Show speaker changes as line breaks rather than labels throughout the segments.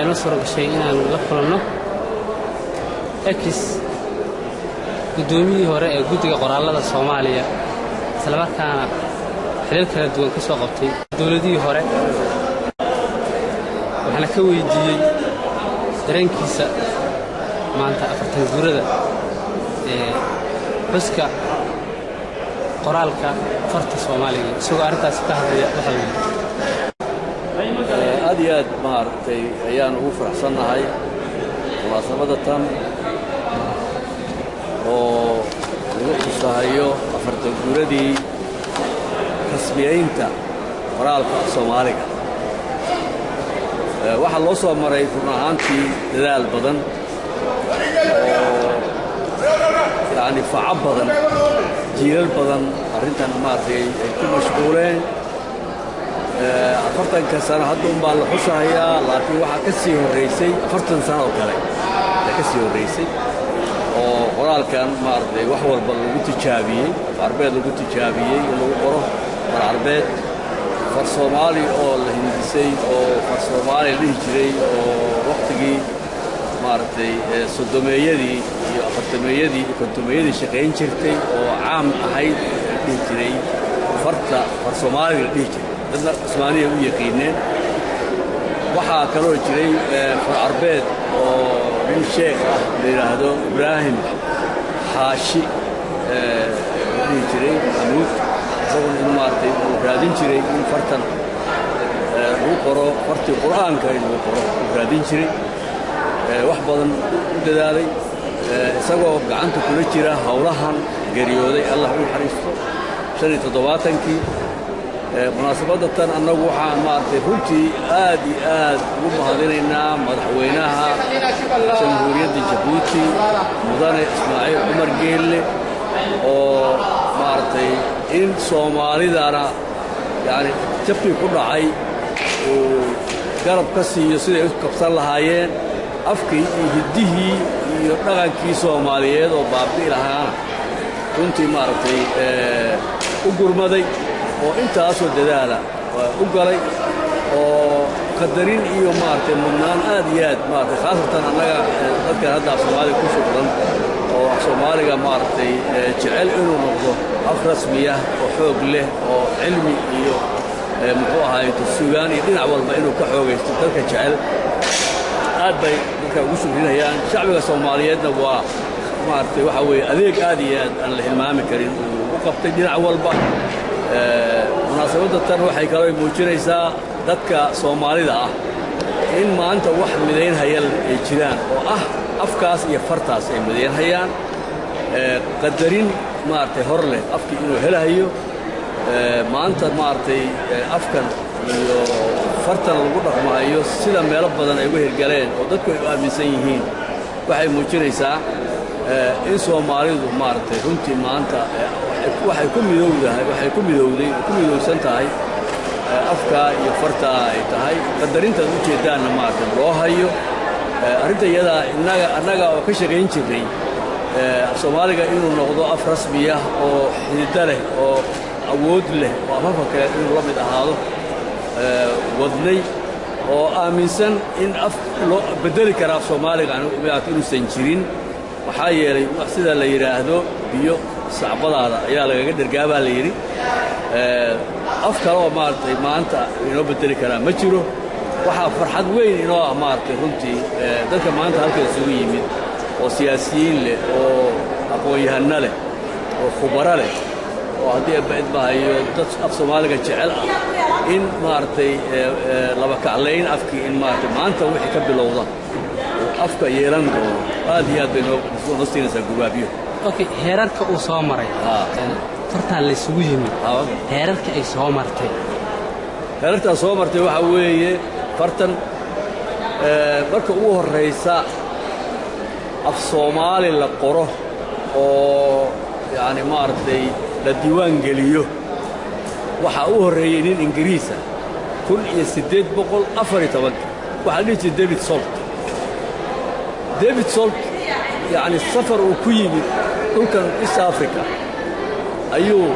Inoo suura gashay inaan la kulanno ex guddoomiyihii hore ee Guddiga Qoraallada Soomaaliya, islamarkaana xilal kala duwan ka soo qabtay dowladihii hore. Waxaana ka weydiiyey dareenkiisa maanta 40 guurada ee xuska qoraalka farta Soomaaliga. Isagoo arrintaasi ka hadlaya waxaa yidhi:
Aad iyo aad, maaragtay, ayaan ugu faraxsannahay munaasabadda tan oo lagu xusahayo 40 guuradii rasmiyaynta qoraalka af Soomaaliga. Waxaa loo soo maray run ahaantii dadaal badan oo yacni faco badan, jiilal badan arrintan, maaragtay, ay ku mashquuleen. 40-ka sano hadda un baa la xusahayaa, laakiin waxaa ka sii horraysay 40 sano oo kale ayaa ka sii horraysay oo qoraalkan, maaragtay, wax walba lagu tijaabiyey, af Carbeed lagu tijaabiyey in lagu qoro far Carbeed, far Soomaali oo la hindisay oo far Soomaali la dhihi jiray oo wakhtigii, maaragtay, 30-meeyadii iyo 40-meeyadii iyo 50-meeyadii shaqayn jirtay oo caam ahayd, la dhihi jiray farta far Soomaaliga la dhihi jiray, dadna Cusmaaniya u yaqiineen. Waxaa kaloo jiray far Carbeed oo nin sheekh ah la yidhaahdo Ibraahim Xaashi la dhihi jiray Maxamuud, isaguna in, maaragtay, uu raadin jiray in fartan lagu qoro, fartii Qur'aanka in lagu qoro uu raadin jiray, wax badan u dadaalay, isagoo gacanta kula jira howlahan geeriyooday, Allah u naxariisto, 75-kii. Munaasabadda tan annagu waxaan, maaragtay, runtii aad iyo aad ugu mahadinaynaa madaxweynaha Jamhuuriyadda Jabuuti, Mudane Ismaaciil Cumar Geelle, oo, maaragtay, in Soomaalidana yacni jabkii ku dhacay uu garab ka siiyo siday u kabsan lahaayeen afkii iyo hiddihii iyo dhaqankii Soomaaliyeed oo baabi'i lahaana, runtii, maaragtay, u gurmaday oo intaasoo dadaala u galay oo qadarin iyo, maaragtay, mudnaan aad iyo aad, maaragtay, khaasatan annaga dadkan hadda af Soomaaliga ku shuqlan oo af Soomaaliga, maaragtay, jecel inuu noqdo af rasmiyah oo xoog leh oo cilmi iyo, muxuu ahaay, sugaan iyo dhinac walba inuu ka xoogaysto dadka jecel, aad bay dadka ugu shukrinayaan. Shacbiga Soomaaliyeedna waa, maaragtay, waxaa weeye adeeg aad iyo aad aan la hilmaami karin uu u qabtay dhinac walba. Munaasabadda tan waxay kaloo muujinaysaa dadka Soomaalida ah in maanta wax midaynhaya ay jiraan oo ah afkaas iyo fartaas ay midaynhayaan, qadarin, maaragtay, hor leh afkii inuu helahayo maanta, maaragtay, afkan iyo fartan lagu dhaqmahayo sida meelo badan ay uga hirgaleen oo dadku ay u aaminsan yihiin. Waxay muujinaysaa in Soomaalidu, maaragtay, runtii maanta waxay ku midowdahay, waxay ku midowday, ku midowsan tahay afkaa iyo fartaa ay tahay, qadarintaad u jeeddaanna, maaragtay, loo hayo arrinta iyadaa. Innaga annaga oo ka shaqayn jirnay Soomaaliga inuu noqdo af rasmiyah oo xididdo leh oo awood leh oo afafka kale inuu la mid ahaado wadnay oo aaminsan in af loo beddeli kara af Soomaaliga inuusan jirin, maxaa yeelay sida la yidhaahdo, biyo sacbadaada ayaa lagaga dhergaabaa la yidhi. Af kale oo, maaragtay, maanta inoo beddeli karaa ma jiro. Waxaa farxad weyn inoo ah, maaragtay, runtii dadka maanta halka isugu yimid oo siyaasiyiin leh oo aqoon-yahanno leh oo khubaro leh oo haddii abbaidbahayo dad af Soomaaliga jecel ah in, maaragtay, laba kaclayn afkii in, maaragtay, maanta wixii ka bilowda uu afka yeelan doono, aad iyo aad bay noo siinaysaa gubaabyo.
Okay, heerarka uu soo maray fartaa laysugu yimid, heerarka ay soo martay?
Heerartaa soo martay waxaa weeye fartan marka ugu horraysa af Soomaali la qoro oo yacni, maaragtay, la diiwaan geliyo, waxaa u horreeyey nin Ingiriisa 1814-ka, waxaa la dhihi jiray David Salt. David Salt, yacni, safar uu ku yimid dhulkan East Africa ayuu,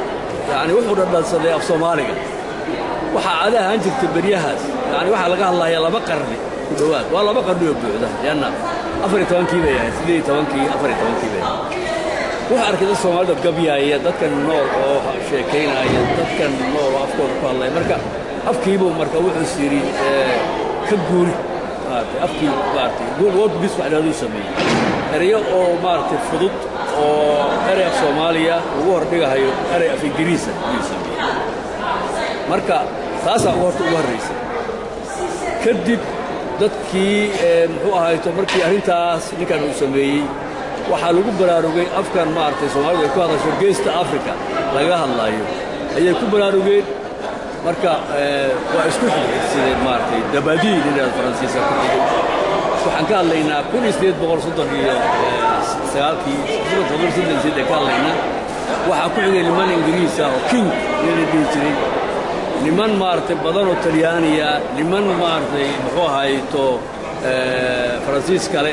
yacni, wuxuu dhadhansaday af Soomaaliga. Waxaa cada ahaan jirtay beryahaas, yacni, waxaa laga hadlayaa 2 qarni Ku dhowaad waa 2 qarni oo buuxda, leanna 14-kii bay ahayd, 18-kii, 14-kii bay ahayd. Wuxuu arkay dad Soomaalida gabyaaya, dadkan nool oo sheekaynaya, dadkan nool oo afkooda ku hadlaya. Marka afkiibuu marka wuxuu yidhi ka guuri, maaragtay, afkii, maaragtay, word bis wax dhahdu sameeyey, ereyo oo, maaragtay, fudud oo erey af Soomaaliya ugu hordhigahayo erey af Ingiriisa ayuu sameeyey. Marka taasaa ugu horta ugu horraysay. Kadib dadkii, muxuu ahayto, markii arrintaas ninkan uu sameeyey, waxaa lagu baraarugay afkan, maaragtay, Soomaalidu ay ku hadasho, Geesta Africa laga hadlaayo ayay ku baraarugeen. Marka waa isku xigxigsideen, maaragtay, Dabadie nin Faransiiska ku xigay. Waxaan ka hadlaynaa 1839-kii, 38 ka hadlaynaa. Waxaa ku xigay niman Ingiriis ah oo King nina dhihi jiray, niman, maaragtay, badan oo Talyaaniya, niman, maaragtay, muxuu ahayto, Faransiis kale.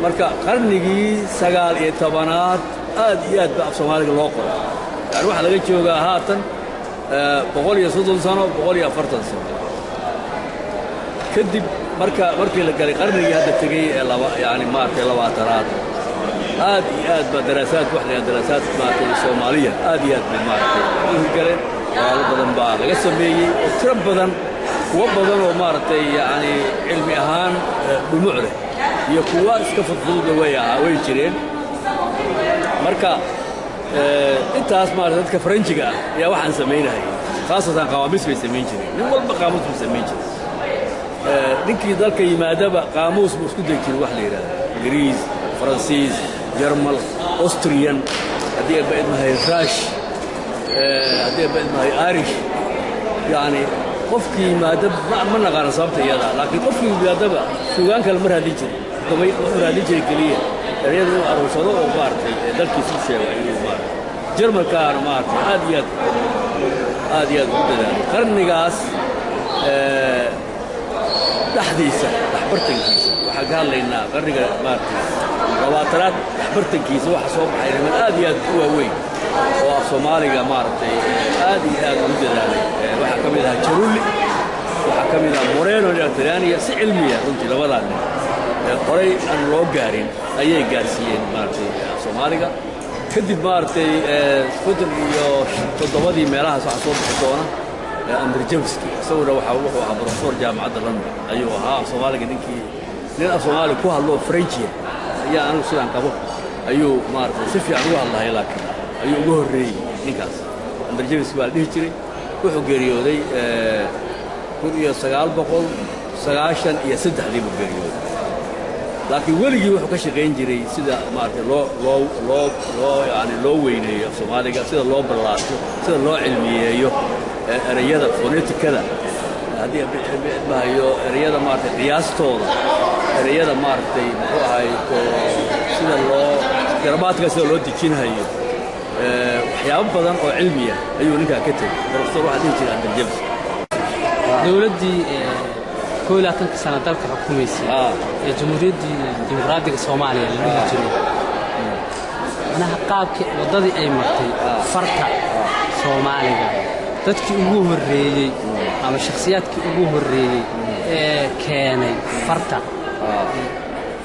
Marka qarnigii 19aad aad iyo aad ba af Soomaaliga loo qoray. Yani waxaa laga joogaa haatan 130 sano, 140 sano kadib. Marka markii la galay qarnigii hadda tegey ee laba, yani, maaragtay, 20aad, aad iyo aad baa daraasaad, wax la daraasaad, maaragtay, Soomaaliya aad iyo aad bay, maaragtay, u hirgaleen. Qoraalo badan baa laga sameeyey oo tiro badan, kuwo badan oo, maaragtay, yacni cilmi ahaan dhumuc leh iyo kuwa iska fudfududna way ahaa, way jireen. Marka intaas, maarata, dadka Faranjiga ah ayaa waxaan samaynahayay, khaasatan qaamuus bay samayn jireen. Nin walba qaamuus buu samayn jiray. Ninkii dalka yimaadaba qaamuus buu isku dayi jiray, wax la yidhahdo Ingiriis, Faransiis, Jarmal, Austrian, haddii ay baidmahay Rush, haddii ay baidmahay Irish. Yacni qofkii yimaada, ma naqaana sababta iyada, laakiin qofkii yimaadaba suugaan kale ma raadin jirin, gabay wuxuu raadin jiray keliya ereyada inuu aruursado oo, maaragtay, dalkiisa u sheego ayuu, maaragtay. Jarmalkaana, maaragtay, aad iyo aad, aad iyo aad ugu dadaalay. Qarnigaas dhexdiisa, dhexbartankiisa, waxaan ka hadlaynaa qarniga, maaragtay, 20aad dhexbartankiisa, waxaa soo baxay niman aad iyo aad u waaweyn oo af Soomaaliga, maaragtay, aad iyo aad ugu dadaalay. Waxaa ka mid ahaa Jarulli, waxaa ka mid ahaa Moreno Talyaaniya. Si cilmiya runtii labadaa nin qoray aan loo gaarin ayay gaarsiiyeen, maaragtay, af Soomaaliga. Kadib, maaragtay, 57-dii meelahaas waxaa soo bixi doona Andrzejewski. Isaguna waxa wuxuu ahaa professor jaamacadda London ayuu ahaa. Af Soomaaliga ninkii, nin af Soomaaliga ku hadlo oo Faranjiya ayaa, anigu sidaan qabo, ayuu, maaragtay, si fiican ugu hadlahay, laakiin ayuu ugu horreeyey ninkaas. Andrzejewski baa la dhihi jiray. Wuxuu geeriyooday 1993-dii buu geeriyooday, laakiin weligii wuxuu ka shaqayn jiray sida, maaragtay, loo loo loo loo yani loo weyneeyo af Soomaaliga, sida loo ballaarto, sida loo cilmiyeeyo ereyada, fonetikada, haddii mahayo ereyada, maaragtay, qiyaastooda ereyada, maaragtay, muxuu ahay, sida loo garamaadka, sida loo dejinhayo. Waxyaabo badan oo cilmiya ayuu ninkaa ka tegey. Professor waxaa dhihi jiray Andrzejewski.
Dowladdii 21-ka sano dalka xukumaysay ee Jamhuuriyaddii Dimuqraadiga Soomaaliya la dhihi jiray, macnaha qaabkii waddadii ay martay farta Soomaaliga, dadkii ugu horreeyey ama shakhsiyaadkii ugu horreeyey ee keenay farta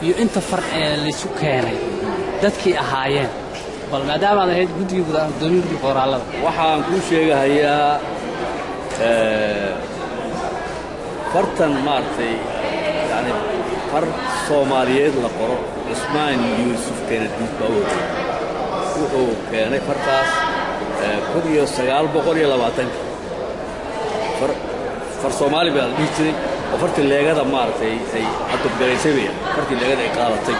iyo inta far ee laysu keenay dadkii ahaayeen, bal maadaamaad ahayd guddigii gudoomiye guddiga qoraallada.
Waxaan kuu sheegahayaa fartan, maaragtay, yani far Soomaaliyeed la qoro, Cusmaan Yuusuf Keenadiid baa u horreeyey. Wuxuu keenay fartaas 1920-ka. Far Soomaali baa la dhihi jiray oo fartii Leegada, maaragtay, ay cadubgaraysay bay ahayd. Fartii Leegada ay qaadatay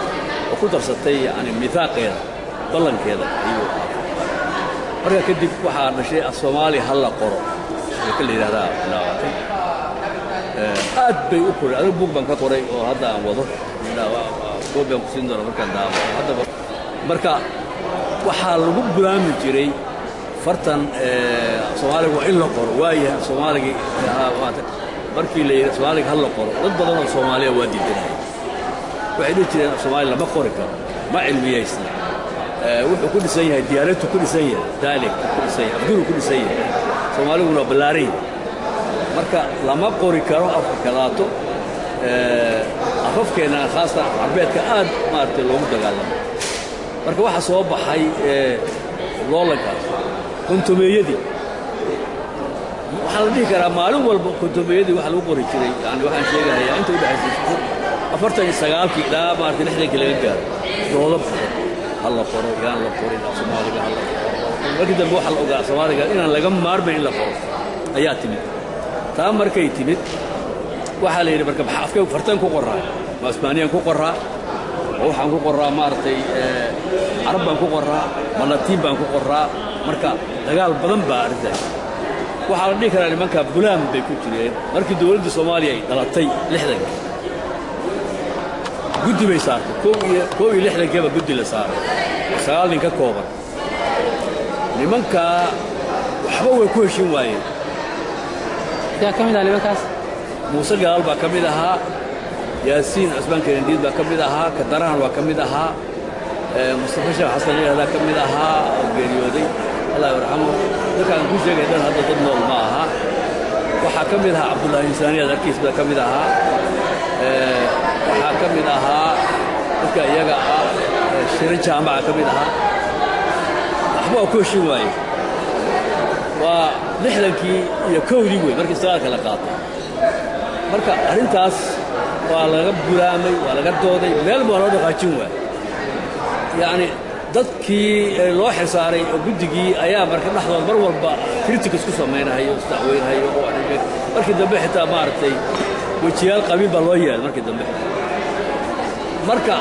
oo ku darsatay, yani miihaaqeeda, ballankeeda ayuu ahaa. Marka kadib waxaa dhashay af Soomaali ha la qoro sheeko la yidhahdaa bilaabatay. Aad bay u koray. Adigu buug baan ka qoray oo hadda aan wado, buug baan ku siin doona markaan daabaco haddaba. Marka waxaa lagu bulaami jiray fartan Soomaaliga waa in la qoro. Waayahay, af Soomaaligii markii la yidhi Soomaaliga ha la qoro, dad badan oo Soomaaliya waa diidanaya. Waxay dhihi jireen af Soomaali lama qori karo, ma cilmiyaysna, wuxuu ku dhisan yahay dialect-u ku dhisan yahay, dialect ku dhisan yahay, afguru ku dhisan yahay, Soomaaliguna waa ballaaran, marka lama qori karo afka kalaato. Afafkeena khaasatan af carbeedka aad maaragtay loogu dagaalamay. Marka waxaa soo baxay loolankaas kontomeeyadii. Waxaa la dhihi karaa maalin walba kontomeeyadii waxa lagu qori jiray, yani waxaan sheegahayaa inta u dhexaysay 49-kii ilaa maaragtay 60-kii laga gaaro, doodo badan, ha la qoro, yaan la qorin af Soomaaliga, ha la qoro. Markii dambe waxaa la ogaa af Soomaaliga inaan laga maarmayn in la qoro ayaa timid. Taa markay timid waxaa la yidhi marka maxaa afkay farteen ku qoraa? Ma Isbaaniyaan ku qoraa? Ma waxaan ku qoraa maaragtay Carab baan ku qoraa? Ma Latiin baan ku qoraa? Marka dagaal badan baa arrintaas. Waxaa la dhihi karaa nimanka bulaan bay ku jireen. Markii dowladda Soomaaliya ay dhalatay 60-ka, guddi bay saartay. 61-kiiba guddi la saaray oo 9 nin ka kooban. Nimankaa waxba way ku heshin waayeen.
Yaa ka mid ah nimankaas?
Muuse Galaal baa ka mid ahaa, Yaasiin Cusmaan Kenediid baa ka mid ahaa, Kadarahan waa ka mid ahaa, Mustafa Sheekh Xasan la yidhahdaa ka mid ahaa oo geeriyooday, Allah yarxamu. Dadkaan ku sheegay dhan hadda dad nool ma aha. Waxaa ka mid ahaa Cabdullaahi Insaaniyaad arkiis baa ka mid ahaa. Waxaa ka mid ahaa dadka iyaga ah Shiro Jaamaca ka mid ahaa. Waxba waa ku heshin waaye. Waa 61-dii wey markii istiqlaalka la qaatay. Marka arrintaas waa laga bulaamay, waa laga dooday, meel baa loo dhaqaajin waayey. Yacni dadkii loo xilsaaray oo guddigii ayaa marka dhexdooda mar walba critics ku samaynahayo, isdacweynhayo oo markii dambe xitaa maaragtay wejiyaal qabiil baa loo yeelay markii dambe. Marka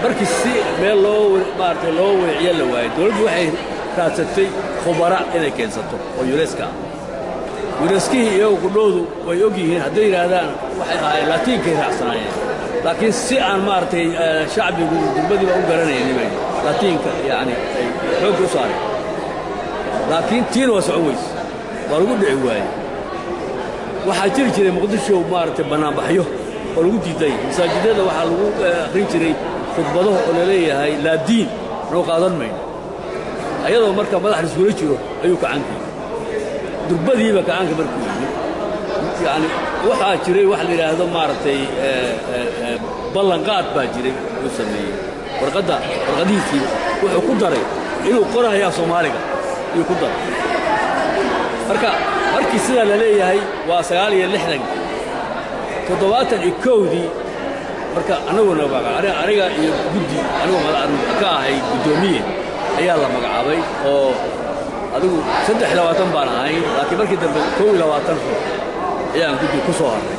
markii si meel loo maaragtay loo weeciyo la waayey, dowladdu waxay raadsatay khubara inay keensato oo UNESCO ah. UNESCOhii iyagu qudhoodu way og yihiin hadday yidhaahdaan waxay ahaayeen Laatiinkay raacsanaayeen, laakiin si aan maaragtay shacbigu durbadiiba u garanaynin bay Laatiinka yacni ay xoogga u saareen. Laakiin tiina waa socon weyse, waa lagu dhici waayey. Waxaa jiri jiray Muqdisho maaragtay bannaanbaxyo oo lagu diiday. Masaajidada waxaa lagu akhrin jiray khudbado oo laleeyahay laa diin noo qaadan mayno. Ayadoo marka madax laiskula jiro ayuu kacankii durbadiiba kacaanka markuu yimid. Yacni waxaa jiray wax la yidhaahdo maaragtay ballanqaad baa jiray uu sameeyey. Warqadda warqadihiisii wuxuu ku daray inuu qorayo af Soomaaliga ayuu ku daray. Marka markii sidaa la leeyahay waa 69, 71-dii. Marka annaguna aniga iyo guddi anigoo ka ahay guddoomiye ayaa la magacaabay oo adigu 23 baan ahay, laakiin markii dambe 21 ruux ayaan guddi ku soo harray.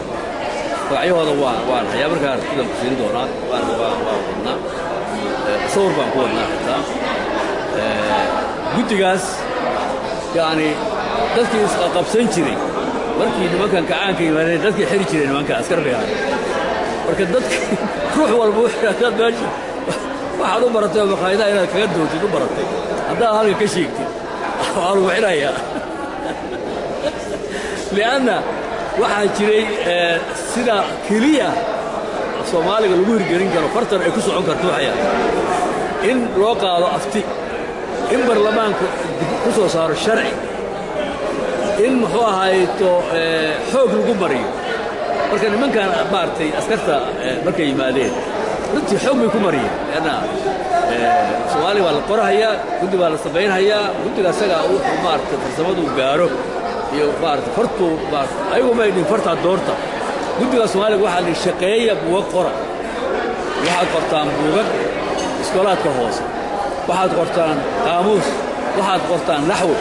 Magacyahooda waan hayaa, markaa sidaan ku siin doonaa. Waan wadnaa, sawir baan ku wadnaa xitaa guddigaas. Yacni dadkii isqabsan jiray markii nimankan kacaanka yimaadeen, dadkii xiri jiray nimanka askar bay ahaayeen. Marka dadkii ruux walba wuxuu haddaad meesha waxaad u baratay oo maqaayadaha inaad kaga doontid u baratay, haddaad halka ka sheegtid waa lagu xidhayaa. Li'anna waxaa jiray sida keliya Soomaaliga lagu hirgelin karo, fartan ay ku socon karto, waxay ahayd in loo qaado afti, in baarlamaanku ku soo saaro sharci, in muxuu ahayto xoog lagu mariyo. Marka nimankan maaragtay askarta markay yimaadeen runtii xoog bay ku mariyeen, leanna Soomaaliya waa la qorahayaa, guddi baa la samaynhayaa. Guddiga asagaa wuxuu maaragtay farsamadu gaaro iyo maaragtay fartuu maaragtay ayagu may dhihin fartaa doorta. Guddiga Soomaaliga waxaa la shaqeeya buugag qora, waxaad qortaan buugag iskoolaadka hoose, waxaad qortaan qaamuus, waxaad qortaan naxwi.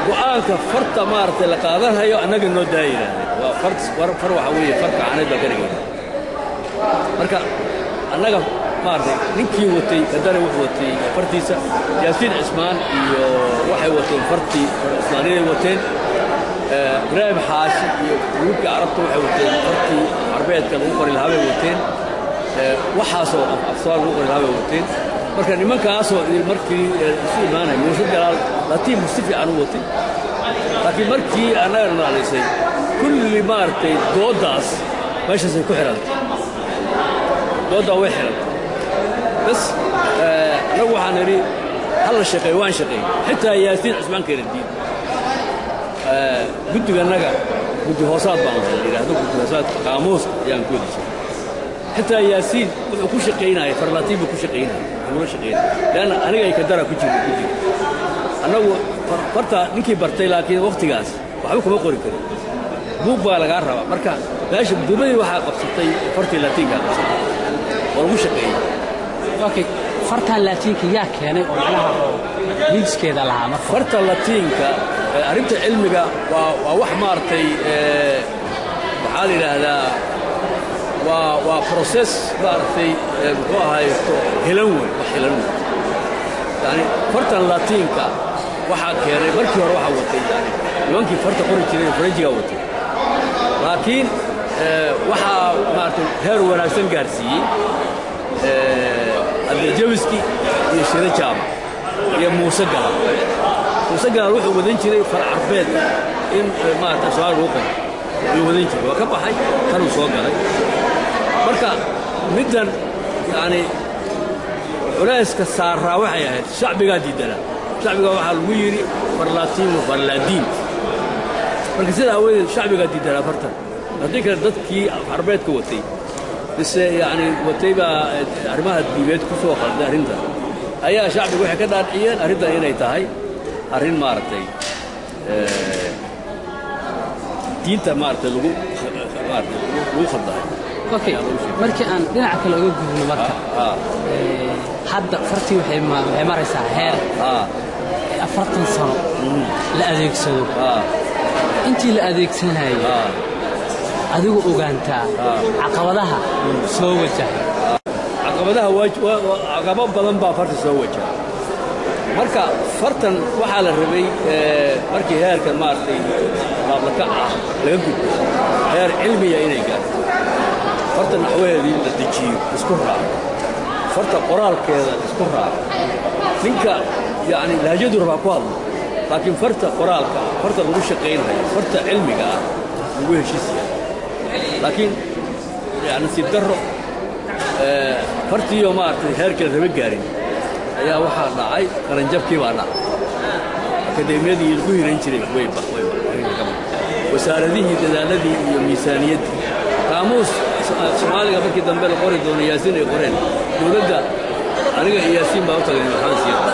Go'aanka farta maaragtay la qaadanhayo annaga noo daa yidhaahdeen. Waa far far waxaa weeye far kacaneed baa ka dhigayna. Marka annaga maaragtay ninkii watay haddana wuxuu watay fartiisa, Yaasiin Cismaan iyo waxay wateen fartii Cismaaniyaday wateen, Ibraahim Xaashi iyo gruubkii Carabta waxay wateen fartii carbeedka lagu qori lahaa bay wateen, waxaasoo afsoal lagu qori lahaa bay wateen. Marka nimankaasoo markii isu imaanay, Muuse Galaal Latiin si fiican u watay, laakiin markii annaga nalaysay kulli maaragtay dooddaas meeshaasay ku xidhantay. Dooddaa way xidhantay bas. Annagu waxaan idhi hal la shaqeeyo, waan shaqeeyey. Xitaa Yaasiin Cismaan Keenadiid guddigannaga Guddi hoosaad baan lahay la yidhaahdo guddi hoosaadka qaamuuska ayaan ku wadi jiray. Xitaa Yaasiin wuxuu ku shaqaynayay farlaatiin buu ku shaqaynayay, lagula shaqaynayay, leanna aniga ay kadara ku jirno guddiga annagu farta ninkii bartay, laakiin wakhtigaas waxba kuma qori karin, buug baa lagaa rabaa. Marka meesha durbadii waxaa qabsatay fartii laatiinkaa qabsatay oo lagu shaqeeyey.
Okay, fartan laatiinka yaa keenay oo macnaha oo miiskeeda lahaa marka?
Farta latiinka, arrinta cilmiga waa wax maaragtay, maxaa la yidhaahdaa, waa process maaragtay, muxuu ahayto, helan wey, wax helan wey. Yani fartan latiinka waxaa keenay markii hore waxaa watay yani nimankii farta qori jiray faranjigaa watay, laakiin waxaa maaragtay heer wanaagsan gaarsiiyey Abdirjabiski iyo Shiro Jaama iyo Muuse Galaal. Muuse Galaal wuxuu wadan jiray far carbeed in maarata Soomaali lagu qoro ayuu wadan jiray. Waa ka baxay, tanuu soo galay. Marka middan yacni culayska saaraa waxay ahayd shacbigaa diidanaa. Shacbigaa waxaa lagu yidhi farlaatiin wa farlaadiin. Marka sidaa aawadeed shacbigaa diidanaa fartan. Haddii kale dadkii carbeedka watay mise yacni watay baa arrimaha diimeed ku soo qalday arrintan, ayaa shacbigu waxay ka dhaadhiciyeen arrintan inay tahay arrin maaragtay diinta maaragtay lagu maaragtay lagu khaldahay.
Okay, markii aan dhinaca kale uga gudubno, marka hadda fartii waxay maraysaa heer 40 sano la adeegsado. Intii la adeegsanayay adigu ogaantaa caqabadaha soo wajahay?
Caqabadaha caqabo badan baa farta soo wajaha. Marka fartan waxaa la rabay markii heerkan maaragtay laablakac ah laga gudbo heer cilmiya inay gaarto, farta naxwaheedii la dejiyo, isku raaco, farta qoraalkeeda isku raaco. Ninka yacni lahjadu rabaa ku hadlo, laakiin farta qoraalka ah, farta lagu shaqaynhayo, farta cilmiga ah lagu heshiis yahay. Laakiin yani nasiib darro, fartiiyo maaragtay heerkii la raba gaarin ayaa waxaa dhacay qaranjabkii baa dhacay. Akadeemiyadii lagu hiran jiray way wasaaradihii dadaaladii iyo miisaaniyaddii qaamuus Soomaaliga markii dambe la qori doono Yaasiin ay qoreen dowladda. Aniga iyo Yaasiin baa u tagnay Maxamed Siyaad,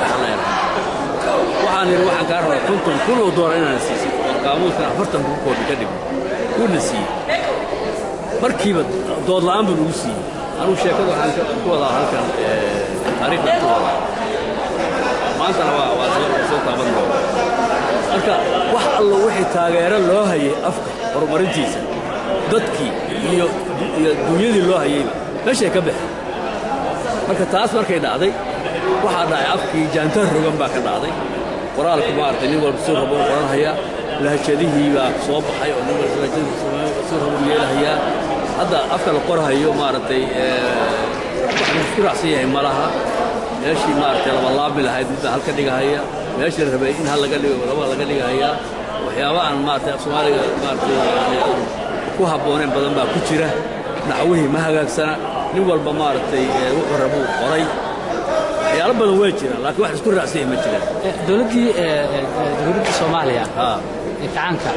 waxaan idhi waxaan kaa rabaa 50,000 oo doolar inaan siisid oo qaamuuskan 40,000 koobi ka dhigno. Wuuna siiyey markiiba, dood la'aan buu nagu siiyey. Anugu sheekada waxaan ku wadaa halkan, taariikhda ku wadaa maantana waa soo taaban doona. Marka wax allo wixii taageero loo hayay afka horumarintiisa, dadkii iyo dunyadii loo hayayba meeshay ka baxeen. Marka taas markay dhacday waxaa dhacay afkii jaantar rogan baa ka dhacday. Qoraalku maaragtay nin walba suu rabo u qoranhayaa, lahjadihii baa soo baxay oo nin walba lahjadiisa suu rabo u yeelahayaa. Hadda afka la qorhayo maaragtay wax la isku raacsan yahay ma laha. Meeshii maaragtay laba laabmi lahayd mid baa halka dhigahaya, meeshii la rabay in hal laga dhigo laba laga dhigahayaa. Waxyaaba aan maaragtay af Soomaaliga maaragtay yani ku habboonayn badan baa ku jira. Naxwihii ma hagaagsana, nin walba maaragtay wuxuu rabuu qoray. Waxyaalo badan way jiraan, laakiin wax isku raacsan yahay ma jiraan.
Dowladdii dowladda Soomaaliya ee kacaanka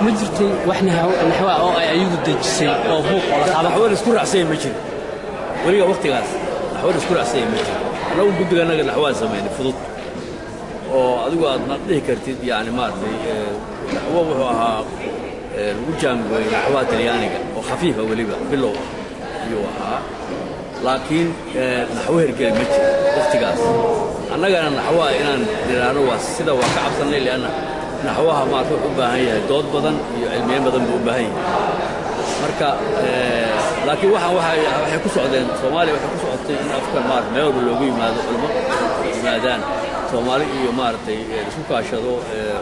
ma jirtay wax naxwa oo ay ayagu dejisay oo buuq oo la taaban?
Naxwo la isku raacsan yahay ma jiro weliga waqtigaas, naxwo la isku raacsan yahay ma jiro. Annagu guddiga annaga naxwaan samaynay fudud oo adigu aad ma dhihi kartid yani maaragtay naxwo wuxuu ahaa lagu jaangooyey naxwaha Talyaaniga oo khafiifa weliba bilow ah ayuu ahaa, laakiin naxwo hergeli ma jiro waqtigaas. Annagana naxwaha inaan nidhaahno waa sida waa ka cabsannay, lianna naxwaha maarata wuxuu u baahan yahay dood badan iyo cilmiyen badan buu u baahan yahay. Marka laakiin waxaan waxay ku socdeen Soomaaliya, waxay ku socotay in afka maarata meel walba loogu yimaado, culimo yimaadaan Soomaali iyo maaragtay isku kaashado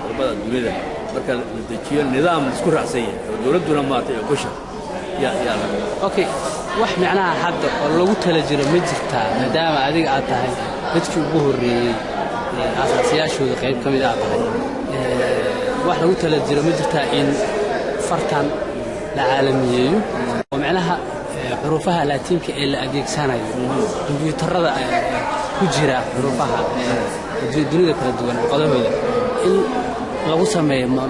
culimmada dunida. Marka la dejiyo nidaam la isku raacsan yahay oo dowladduna maaragtay ogosha yaa la
Okay, wax micnaha hadda oo lagu tala jiro ma jirtaa, maadaama adiga aad tahay dadkii ugu horreeyey aasaasiyaashooda qayb ka mid aad tahay, wax lagu tala jiro ma jirtaa in fartan la caalamiyeeyo oo micnaha xuruufaha laatiinka ee la adeegsanayo kombiyuutarada ku jira xuruufaha dunida kala duwan luqadahooda in Lagu sameeyo ma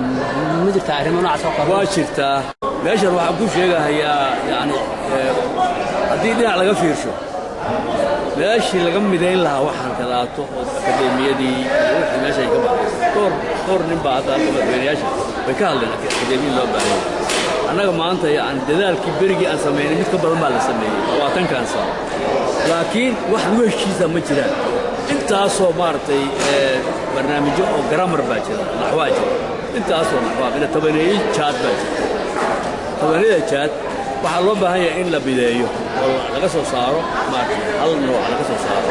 jirtaa arrimo noocaas oo kale?
Waa jirtaa. Meeshan waxaan ku sheegahayaa, yani, haddii dhinac laga fiirsho, meeshii laga midayn lahaa waxaan kadaato oo akadeemiyadii iyo wixii meesha ay ka baxday, dhowr nin baa hadda halka madaxweynayaasha way ka hadleen akadeemiya loo baahan yahay. Annaga maanta, yani, dadaalkii berigii aan samaynay mid ka badan baa la sameeyey 20-kan sano, laakiin wax lagu heshiisa ma jiraan. Intaasoo maaragtay barnaamijyo oo grammar baa jira, naxwaa jira, intaasoo naxwaa ina 10-eeye jaad baa jira. 10-yada jaad waxaa loo baahan yahay in la mideeyo oo laga soo saaro, maaragtay, hal nooc laga soo saaro,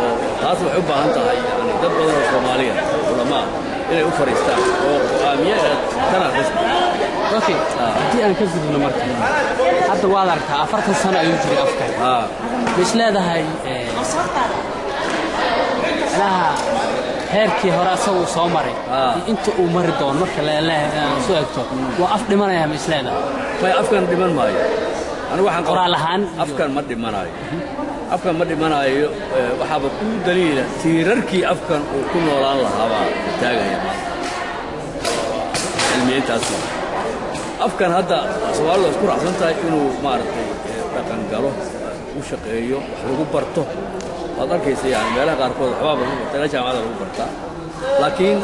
oo taas waxay u baahan tahay, yani, dad badan oo Soomaaliya culamaa inay u fadhiistaan oo go'aamiya tana rasmi.
Okay, haddii aan ka gudubno marka, hadda waad aragtaa, 40 sano ayuu jiray afkan. Ma is leedahay macnaha heerkii hore asaga uu soo maray iyo inta uu mari doono marka soo egto, waa af dhimanaya, ma is leedahay?
May, afkan dhiman maayo. Anigu waxaan
qoraal ahaan.
Afkan ma dhimanaayo, afkan ma dhimanaayo. Waxaaba ku daliila tiirarkii afkan uu ku noolaan lahaabaa taagaya maanta cilmiyeyntaas. Afkan hadda Soomaalida isku raacsan tahay inuu, maaragtay, dhaqan galo, u shaqeeyo, wax lagu barto. Waad arkaysa, yani, meelaha qaarkood waxbaaba lagu barta, ilaa jaamacada lagu bartaa, laakiin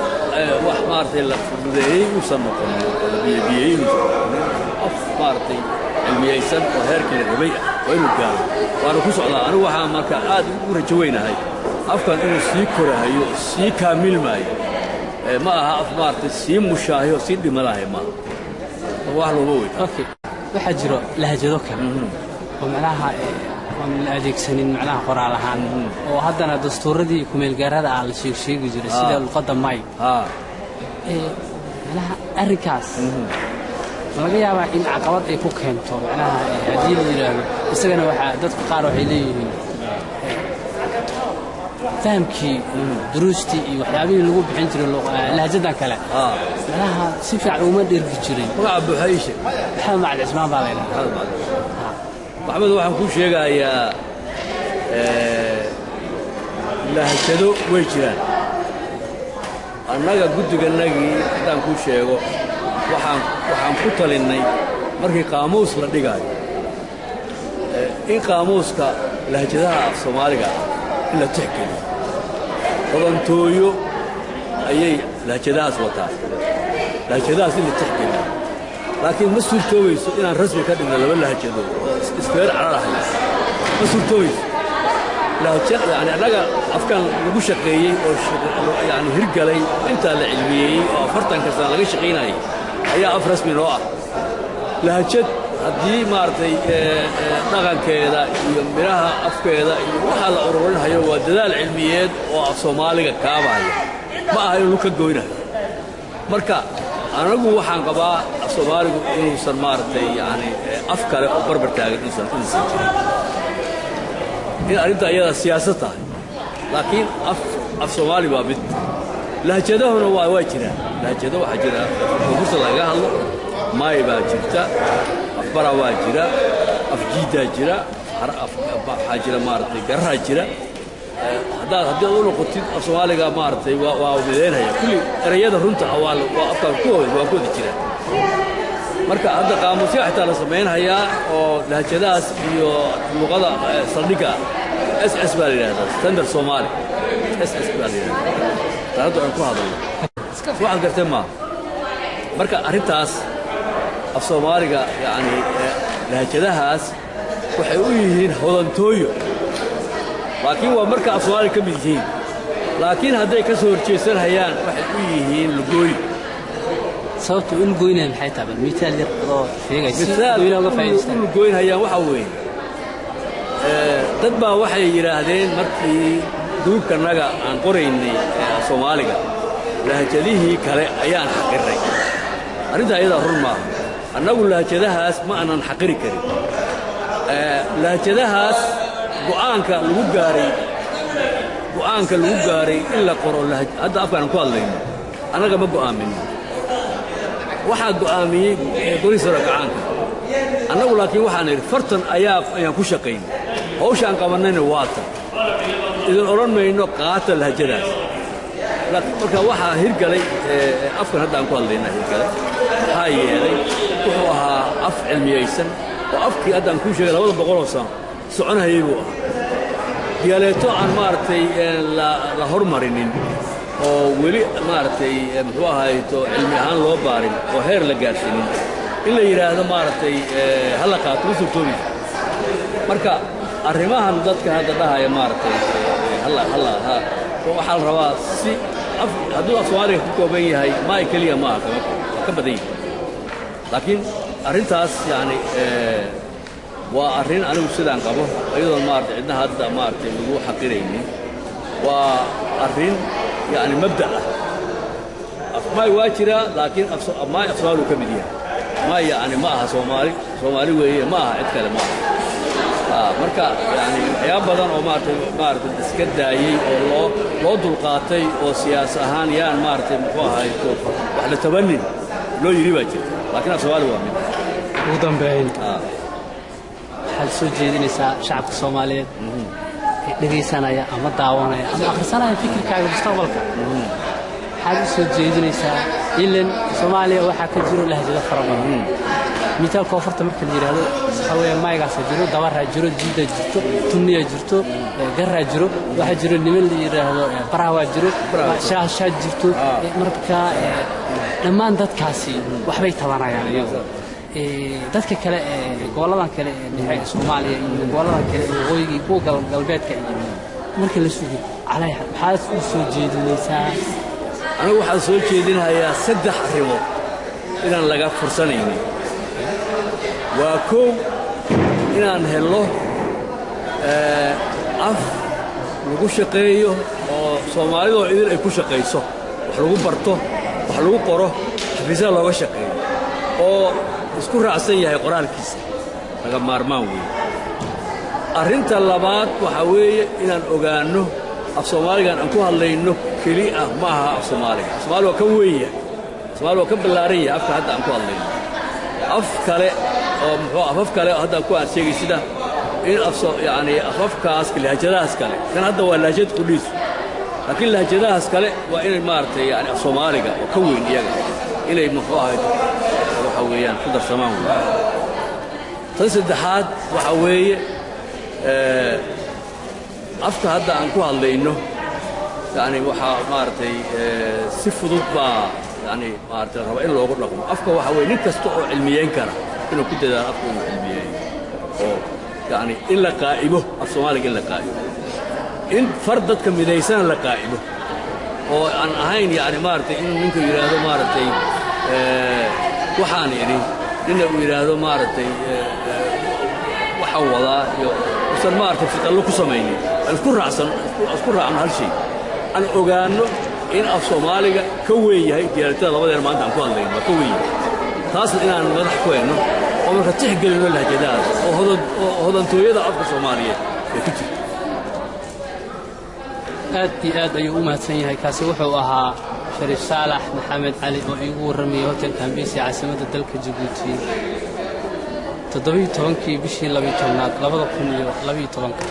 wax, maaragtay, la fududeeyey uusan noqonin oo la biyebiyeeyey uusan noqonin. Af, maaragtay, cilmiyeysan oo heerkii la rabay ah waa inuu gaaro, waana ku socdaa. Anigu waxaa marka aad ugu rajo weynahay afkan inuu sii korahayo, sii kaamilmaayo. Ma aha af, maaragtay, sii mushaahiyo sii dhimanahay maaha, wax looma weyta.
Okay, waxaa jiro lahjado kale oo macnaha aan la adeegsanin macnaha qoraal ahaan, oo haddana dastuuradii kumeelgaarada ah la sheeg sheegi jiray, sida luqadda May. Macnaha arrinkaas ma laga yaabaa in caqabad ay ku keento, macnaha, haddii la yidhaahdo isagana waxaa dadka qaar waxay leeyihiin fahamkii duruustii iyo waxyaabihii lagu bixin jiray lahjadan kale macnaha si fiican uma dhergi jirin?
Magaca buuxa ii sheeg.
Maxamed Macali Cismaan baa la yidhahdaa.
Maxamed, waxaan kuu sheegayaa, lahjado way jiraan. Annaga guddigannagii haddaan kuu sheego, waxaan ku talinnay markii qaamuus la dhigaayo in qaamuuska lahjadaha af Soomaaliga ah in la tixgeliyo. Hodantooyo ayay lahjadahaas wataan, lahjadahaas in la tixgeliyo, laakiin ma suurtoobayso inaan rasmi ka dhigno laba lahjadood oo isfeer cararahay, ma suurtoobayso. Yani, annaga afkan lagu shaqeeyey oo, yani, hirgalay, intaa la cilmiyeeyey oo 40-ka sana laga shaqaynayay ayaa af rasmi noo ah. Lahjad haddii, maaragtay, dhaqankeeda iyo midhaha afkeeda iyo waxaa la ururinhayo waa dadaal cilmiyeed oo af Soomaaliga kaabahaya, ma aha inuu ka goynayo. Marka anagu waxaan qabaa af Soomaaligu inuusan, maaragtay, yani, af kale oo barbar taagan inuusan jirin, in arrinta iyada siyaasad tahay, laakiin af Soomaali waa mid. Lahjadahuna waa jiraan. Lahjado waxaa jira koonfurta lagaga hadlo, Maay baa jirta, Afbara waa jira, Afjiidaa jira, waxaa jira, maaragtay, Gararaa jira. Haddaad haddii aad u noqotid af Soomaaliga, maaragtay, waa midaynhaya kulli erayada runta ah, waa afkaan ku waa ku wada jiraan. Marka hadda qaamuusya xitaa la samaynhayaa oo lahjadahaas iyo luqada saldhigga SS baa la yidhahdaa, Standard Somali, SS baa la yidhahdaa taanaddu aan ku hadalno. Waxaad gartee maaha. Marka arrintaas af Soomaaliga, yacni, lahjadahaas waxay u yihiin hodantooyo, laakiin waa marka af Soomaaliga ka mid yihiin. Laakiin hadday ka soo horjeesanhayaan, waxay u yihiin lugooyo.
Sababta u lugoynaya maxay tahay? Bal mitaal yar adoo sheegay si
Mithaal
dadweynaha uga
u
faa'iidaystaan.
Lugoynhayaan waxaa weeye, dad baa waxay yidhaahdeen markii duubkanaga aan qoraynay ee Soomaaliga, lahjadihii kale ayaan xaqirnay. Arrintaa iyadaa run maaha. Annagu lahjadahaas ma aanan xaqiri karin. Lahjadahaas go'aanka lagu gaaray in la qoro hadda afkaan ku hadlayno, annaga ma go'aamin. Waxaa go'aamiyey golihii sare gacaanka. Annagu laakiin waxaan idhi fartan ayaan ku shaqaynay, hawshaan qabannayna waa tan. Idin odhan mayno qaata lahjadaas. Laakiin marka waxaa hirgalay afkan hadda aan ku hadlayna hirgalay, maxaa yeelay wuxuu ahaa af cilmiyaysan oo afkii hadda aan kuu sheegay 200 sano soconahayay buu ahaa. Diyaaleeto aan maaragtay la hormarinin oo weli maaragtay muxuu ahayto cilmi ahaan loo baarin oo heer la gaarsiinin in la yidhaahdo maaragtay ha la qaato ma suurtoobayso. Marka arrimahan dadka hadda dhahaya maaragtay halla halla ha, waxaa la rabaa si af hadduu af Soomaaliga ku kooban yahay maay keliya maaha, kama waa ka badan yahay. Laakiin arrintaas yacni waa arrin anigu sidaan qabo, iyadoon maaragtay cidna hadda maaragtay lagu xaqiraynin, waa arrin yacni mabda' ah. Afmaay waa jiraa, laakiin maay af Soomaaligu ka mid yahay. Maay yacni ma aha Soomaali, Soomaali weeye, ma aha cid kale ma aha. Marka yani waxyaaba badan oo maaragtay iska daayey oo loo dulqaatay oo siyaas ahaan yaan maaragtay muxuu ahayto wax la tabanin loo yidhi baa jirta, laakiin af Soomaali waa mid.
Ugu dambeyn, waxaad soo jeedinaysaa shacabka Soomaaliyeed ee dhegaysanaya ama daawanaya ama akhrisanaya fikirkaaga mustaqbalka, waxaad u soo jeedinaysaa? Ilan Soomaaliya waxaa ka jiro lahjado fara badan. Mitaal, koonfurta marka la yidhaahdo waxaa weeye maygaasaa jiro, dabaraa jiro, jiidaa jirto, tunniyaa jirto, garaa jiro, waxaa jiro niman la yidhaahdo baraawaa jiro, shaashaa jirto. Marka dhammaan dadkaasi waxbay tabanayaan iyagu. Dadka kale ee goboladan kale ee dhexe ee Soomaaliya iyo goboladan kale ee waqooyiga iyo kuwa galbeedka iyo marka la sugi calay, maxaad u soo jeedinaysaa?
Anigu waxaan soo jeedinhayaa 3 arrimood inaan laga fursanaynin. Waa kow, inaan helno af lagu shaqeeyo oo Soomaalidoo idin ay ku shaqayso, wax lagu barto, wax lagu qoro, xafiisyada looga shaqeeyo oo isku raacsan yahay qoraalkiisa, laga maarmaan weeye. Arrinta labaad waxaa weeye inaan ogaanno af Soomaaligan aan ku hadlayno keli ah ma aha af Soomaaliga. Af Soomaaliga waa ka weyn yahay, Soomaaliga waa ka ballaaran yahay afka hadda aan ku hadlayno. Af kale oo muxuu afaf kale oo hadda ku aan sheegay sida in af yacni afafkaas lahjadahaas kale, kan hadda waa lahjad qudhiisu, laakiin lahjadahaas kale waa inay maaragtay yani af Soomaaliga oo ka weyn iyaga inay muxuu ahayd waxa weeyaan ku darsamaan wey. Tan saddexaad waxa weeye afka hadda aan ku hadlayno yani waxaa maaragtay si fudud baa yani maaragtay la rabaa in loogu dhaqmo afka. Waxa weeye nin kasta oo cilmiyeyn kara inuu ku dadaalo afka inuu cilmiyeeyo oo yani in la qaa'imo af Soomaaliga, in la qaa'imo, in far dadka midaysana la qaa'imo oo aan ahayn yani maaragtay inuu ninku yidhaahdo maaragtay waxaan idhi, nina uu yidhaahdo maaragtay waxaan wadaa iyo usan maaragtay fiqallo ku samaynin. Aan isku raacsan, isku raacno hal shay, aan ogaanno in af Soomaaliga ka weyn yahay diyaalatada labadeer maanta aan ku hadlayno, waa ka weyn yahay. Taasna inaan madax ku hayno oo marka tixgelino lahjadahaas oo hodantooyada afka Soomaaliyeed ee ku jirta.
Aad iyo aad ayuu u mahadsan yahay. Kaasi wuxuu ahaa Shariif Saalax Maxamed Cali oo iigu warramayay hotelka Hambeysi, caasimadda dalka Jabuuti, 17-kii bishii 12aad 2012-ka.